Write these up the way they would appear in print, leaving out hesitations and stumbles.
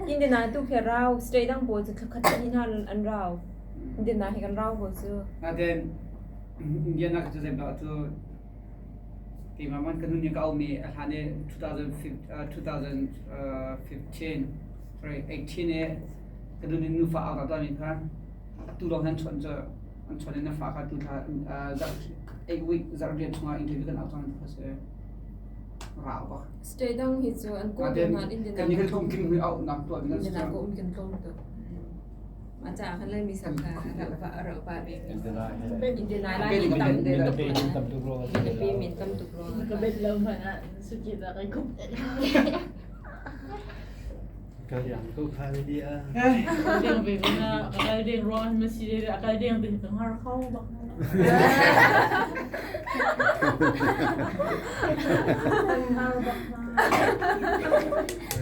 Indiana tu khi rau state dang pawl cu thlakhat in hna an rau. Indiana hi kan rau ko cu. Natin Indiana ka cu zei cu keimah man ka nun ka aumi a hlan i 2015 sorry 18 i ka nun in nufa au ta mi kha atu lawng han chawnh cu an chawnh in na fa kha tu thla zarh 8 week zarh riat chungah interview kan au cang kha si rau bak. State dang hi cu an kawl Natin hna Indiana kan ni kan tlum tling hui au nak tuah ding an si Indiana ko um kan tlawm tuk. Mah caah khan Laimi sak kha a rauh pah ve. Indiana lai min tam tuk tam tuk ruang Mipi min tam tuk ruang. Ka bet lo hmanh ah suki ta kai kup. Kal yang ko kha ni dia. Deng ve na akal deng ruang ma si le akal deng ding ka ngar kho bak.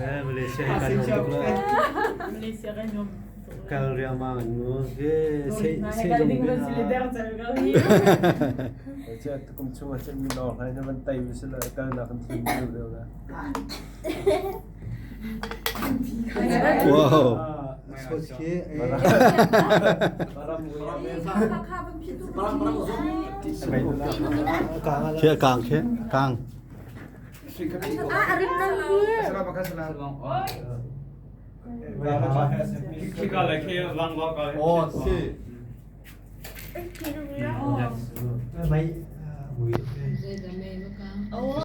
Eh Malaysia hi kan nuam tuk la. Malaysia kan nuam. Kal riangmang an mu. Ke se se jong ding be si le der chal ka hi. Che kum chung a chen mi lawng hai na van tai mi sila kal na kan thim mi deu la. Wow. Khi kang khi kang. Oh, si. Mai mui. Oh.